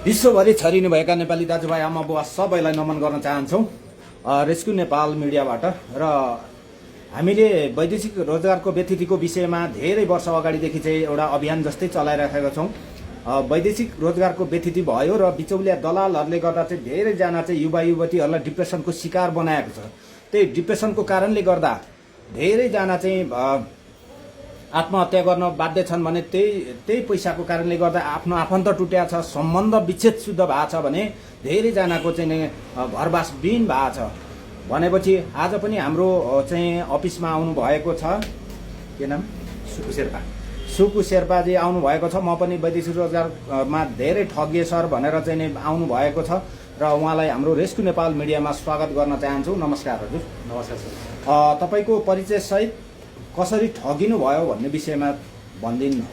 विश्वभरि छरिनुभएका नेपाली दाजुभाइ आमा बुवा सबैलाई नमन गर्न चाहन्छौँ रेस्क्यु नेपाल मिडियाबाट। र हामीले वैदेशिक रोजगारको व्यतिथिको विषयमा धेरै वर्ष अगाडिदेखि चाहिँ एउटा अभियान जस्तै चलाइराखेका छौँ। वैदेशिक रोजगारको व्यतिथि भयो र बिचौलिया दलालहरूले गर्दा चाहिँ धेरैजना चाहिँ युवा युवतीहरूलाई डिप्रेसनको शिकार बनाएको छ। त्यही डिप्रेसनको कारणले गर्दा धेरैजना चाहिँ आत्महत्या गर्न बाध्य छन् भने त्यही पैसाको कारणले गर्दा आफ्नो आफन्त टुट्या छ, सम्बन्ध विच्छेद शुद्ध भएको छ भने धेरैजनाको चाहिँ घरबास विहीन भएको छ। भनेपछि आज पनि हाम्रो चाहिँ अफिसमा आउनु भएको छ, के नाम, सुकु शेर्पा। सुकु शेर्पाजी आउनु भएको छ। म पनि वैदेशिक रोजगारमा धेरै ठगिए सर भनेर चाहिँ आउनु भएको छ र उहाँलाई हाम्रो रेस्क्यु नेपाल मिडियामा स्वागत गर्न चाहन्छु। नमस्कार हजुर। नमस्कार सर। तपाईँको परिचय सहित कसरी ठगिनु भयो भन्ने विषयमा भनिदिनु न।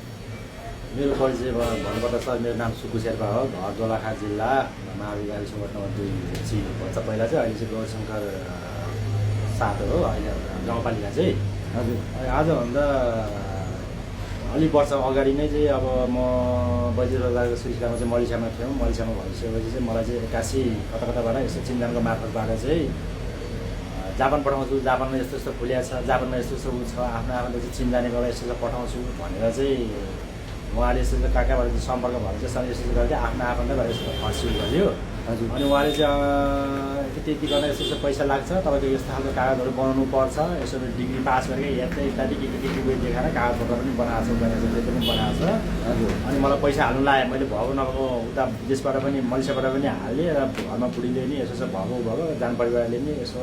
मेरो परिचय भन्नुपर्दा सर, मेरो नाम सुकु शेर्पा हो। घर दोलखा जिल्ला मावि गाविस वार्ड नम्बर 2 ची भन्छ। पहिला चाहिँ अहिले चाहिँ गौरशङ्कर 7 हो अहिले गाउँपालिका चाहिँ। हजुर। आजभन्दा अलिक वर्ष अगाडि नै चाहिँ अब म वैदेशिक रोजगारको सिलसिलामा चाहिँ मलेसियामा थियौँ। मलेसियामा भइसकेपछि चाहिँ मलाई चाहिँ 81 कता कताबाट यस्तो चिन्जानको मार्फतबाट चाहिँ जापान पठाउँछु, जापानमा यस्तो यस्तो खुलिया छ, जापानमा यस्तो यस्तो छ, आफ्नो आफूले चाहिँ चिन्जानेबाट यस्तो यस्तो पठाउँछु भनेर चाहिँ उहाँले यस्तो यस्तो कहाँबाट चाहिँ सम्पर्क भएर चाहिँ सर यस्तो यस्तो गरेर आफ्नो आफन्तबाट यस्तो फर्स्यु गर्यो। हजुर। अनि उहाँले चाहिँ त्यति गर्न यस्तो यस्तो पैसा लाग्छ, तपाईँको यस्तो खालको कागजहरू बनाउनु पर्छ, यसो डिग्री पास गरेर यता इत्यादि के उयो देखाएर कागजपत्र पनि बनाएको छ, त्यो पनि बनाएको छ। हजुर। अनि मलाई पैसा हाल्नु लाग्यो, मैले भएको नभएको उता विदेशबाट पनि मलेसियाबाट पनि हालेँ र घरमा बुढीले नि यसो यसो भएको जान परिवारले नि यसो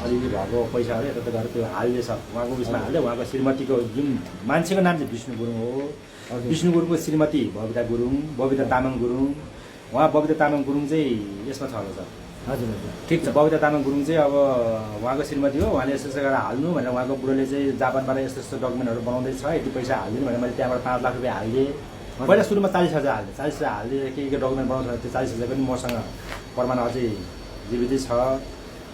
अलिअलि भएको पैसाहरू यता गरेर त्यो हालिदिएछ। उहाँको उयसमा हाल्यो। उहाँको श्रीमतीको जुन मान्छेको नाम चाहिँ विष्णु गुरुङ हो। विष्णु गुरुङको श्रीमती बबिता गुरुङ, बबिता तामाङ गुरुङ। उहाँ बबिता तामाङ गुरुङ चाहिँ यसमा छ होला सर। हजुर हजुर, ठिक छ। बबिता तामाङ गुरुङ चाहिँ अब उहाँको श्रीमती हो। उहाँले यस्तो यस्तो गरेर हाल्नु भनेर उहाँको बुढोले चाहिँ जापानबाट यस्तो यस्तो डकुमेन्टहरू बनाउँदैछ, यति पैसा हालिदिनु भनेर मैले त्यहाँबाट 5 लाख रुपियाँ हालिदिएँ। पहिला सुरुमा 40,000 हाल्थेँ। 40,000 हालिदिएर के डकुमेन्ट बनाउँछ त्यो 40,000 पनि मसँग प्रमाण अझै जीवितै छ।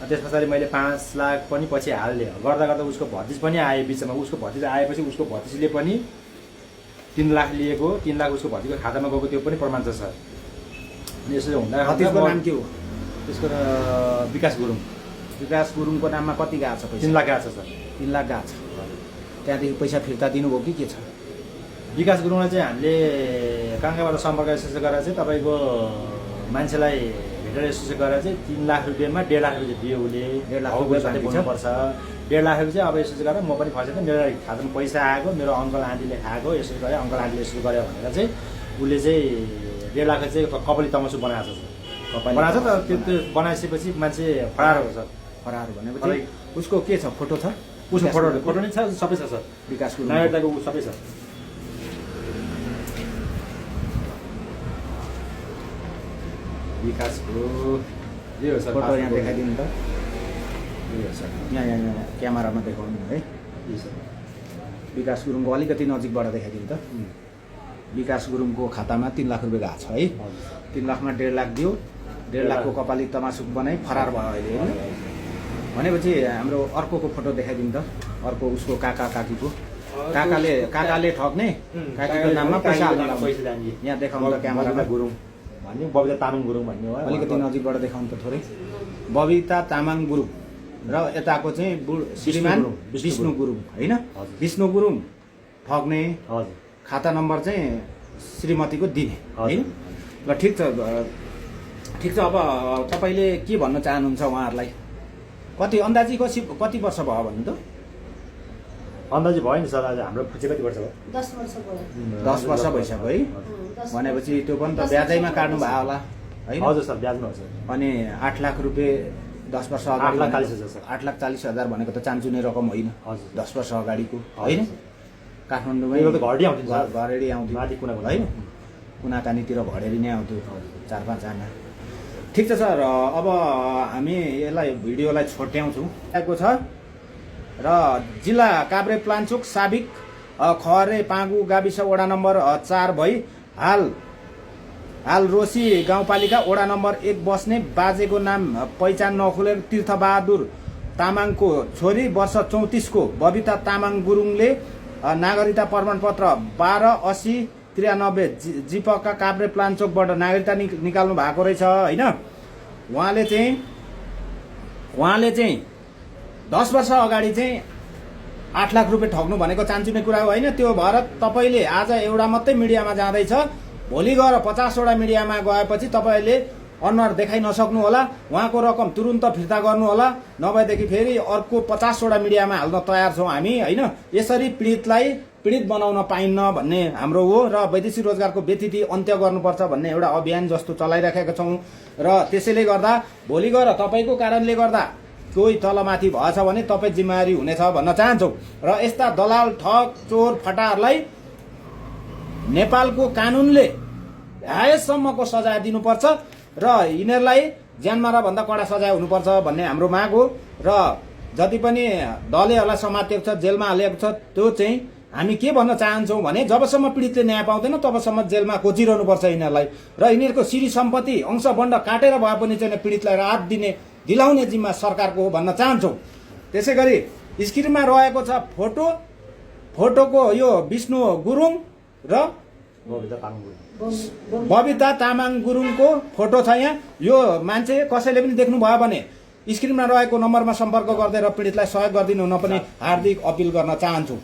त्यस पछाडि मैले 5 लाख पनि पछि हालिदिएँ। गर्दा गर्दा उसको भतिज पनि आए बिचमा। उसको भतिज आएपछि उसको भतिजले पनि 3 लाख लिएको, 3 लाख उसको भतिजको खातामा गएको त्यो पनि प्रमाण छ सर। अनि यसो हुँदा भतिजको नाम के हो? त्यसको विकास गुरुङ। विकास गुरुङको नाममा कति गएको छ पैसा? 3 लाख गएको छ सर। 3 लाख गएको छ। त्यहाँदेखि पैसा फिर्ता दिनुभयो कि के छ? विकास गुरुङलाई चाहिँ हामीले कहाँबाट सम्पर्क यसो गरेर चाहिँ तपाईँको मान्छेलाई भेटेर यसो गरेर चाहिँ 3 लाख रुपियाँमा 1.5 लाख रुपियाँ दियो उसले। 1.5 लाख रुपियाँ बोल्नुपर्छ। 1.5 लाख रुपियाँ चाहिँ अब यसो गरेर म पनि फसेँ। मेरो खातामा पैसा आएको, मेरो अङ्कल आन्टीले खाएको, यसो गरे अङ्कल आन्टीले यसो गर्यो भनेर चाहिँ उसले चाहिँ 1.5 लाख चाहिँ कपाली तमसु बनाएको छ। बनाएको छ त त्यो बनाइसकेपछि मान्छे फरार हो सर। फरार भनेपछि उसको के छ? फोटो छ? उसको फोटो नै छ, सबै छ सर। विकास गुरुङ नागरिकताको सबै छ। विकासको यो सर फोटो यहाँ देखाइदिनु त। यो सर यहाँ क्यामेरामा देखाउनु है। यो सर विकास गुरुङको अलिकति नजिकबाट देखाइदिनु त। विकास गुरुङको खातामा 3 लाख रुपियाँ गएको छ है। 3 लाखमा 1.5 लाख दियो। 1.5 लाखको कपाली तमासुक बनाइ फरार भयो अहिले होइन। भनेपछि हाम्रो अर्कोको फोटो देखाइदिनु त। अर्को उसको काका काकीको। काकाले ठग्ने, काकीको नाममा पैसा हाल्नु। यहाँ देखाउनु त क्यामेरामा। गुरुङ भन्ने बबिता तामाङ गुरुङ भन्ने हो। अलिकति नजिकबाट देखाउनु त थोरै। बबिता तामाङ गुरुङ र यताको चाहिँ श्रीमान विष्णु गुरुङ होइन। विष्णु गुरुङ ठग्ने, हजुर। खाता नम्बर चाहिँ श्रीमतीको दिने होइन। ल ठिक छ, ठिक छ। अब तपाईँले के भन्न चाहनुहुन्छ उहाँहरूलाई? कति अन्दाजी कति वर्ष भयो भन्नु त? अन्दाजी भयो नि सर। आज हाम्रो चाहिँ कति वर्ष भयो? 10 वर्ष भयो। 10 वर्ष भइसक्यो है। भनेपछि त्यो पनि त ब्याजैमा काट्नु भयो होला होइन? हजुर सर, ब्याजमा हो सर। अनि 8 लाख रुपियाँ 10 वर्ष अगाडि। 8,40,000 सर। 8,40,000 भनेको त चान्चुने रकम होइन। हजुर। 10 वर्ष अगाडिको होइन। काठमाडौँमै यो त घरडी आउँथ्यो सर। घरेडी आउँथ्यो माथि कुना होइन। कुनाकानीतिर घडेरी नै आउँथ्यो 4-5 जना। ठिक छ सर। अब हामी यसलाई भिडियोलाई छोट्याउँछौँ आएको छ र जिल्ला काभ्रे प्लान्चोक साबिक खरे पाँगु गाविस वडा नम्बर 4 भई हाल रोसी गाउँपालिका वडा नम्बर 1 बस्ने बाजेको नाम पहिचान नखुलेर तीर्थबहादुर तामाङको छोरी वर्ष 34 को बबिता तामाङ गुरुङले नागरिकता प्रमाणपत्र 1280 93 जिपका काभ्रे प्लान्चोकबाट नागरिकता निकाल्नु भएको रहेछ होइन। उहाँले चाहिँ 10 वर्ष अगाडि चाहिँ 8 लाख रुपियाँ ठग्नु भनेको चान्चुने कुरा हो होइन। त्यो भएर तपाईँले आज एउटा मात्रै मिडियामा जाँदैछ, भोलि गएर 50 वटा मिडियामा गएपछि तपाईँले अनुहार देखाइ नसक्नु होला, उहाँको रकम तुरुन्त फिर्ता गर्नु होला, नभएदेखि फेरि अर्को 50 वटा मिडियामा हाल्न तयार छौँ हामी होइन। यसरी पीडितलाई पीडित बनाउन पाइन्न भन्ने हाम्रो हो र वैदेशिक रोजगारको व्यतिथि अन्त्य गर्नुपर्छ भन्ने एउटा अभियान जस्तो चलाइराखेका छौँ। र त्यसैले गर्दा भोलि गएर तपाईँको कारणले गर्दा कोही तलमाथि भएछ भने तपाईँ जिम्मेवारी हुनेछ भन्न चाहन्छौँ। र यस्ता दलाल ठग चोर फटाहरूलाई नेपालको कानुनले हायसम्मको सजाय दिनुपर्छ र यिनीहरूलाई ज्यानमारा भन्दा कडा सजाय हुनुपर्छ भन्ने हाम्रो माग हो। र जति पनि दलहरूलाई समातेको छ, जेलमा हालेको छ, त्यो चाहिँ हामी के भन्न चाहन्छौँ भने जबसम्म पीडितले न्याय पाउँदैन तबसम्म जेलमा कोचिरहनुपर्छ यिनीहरूलाई र यिनीहरूको श्री सम्पत्ति अंश बन्ड काटेर भए पनि चाहिँ पीडितलाई राहत दिलाउने जिम्मा सरकारको हो भन्न चाहन्छौँ। त्यसै गरी स्क्रिनमा रहेको छ फोटोको यो विष्णु गुरुङ र बबिता तामाङ गुरुङको फोटो छ यहाँ। यो मान्छे कसैले पनि देख्नुभयो भने स्क्रिनमा रहेको नम्बरमा सम्पर्क गर्दै र पीडितलाई सहयोग गरिदिनु हुन पनि हार्दिक अपिल गर्न चाहन्छु।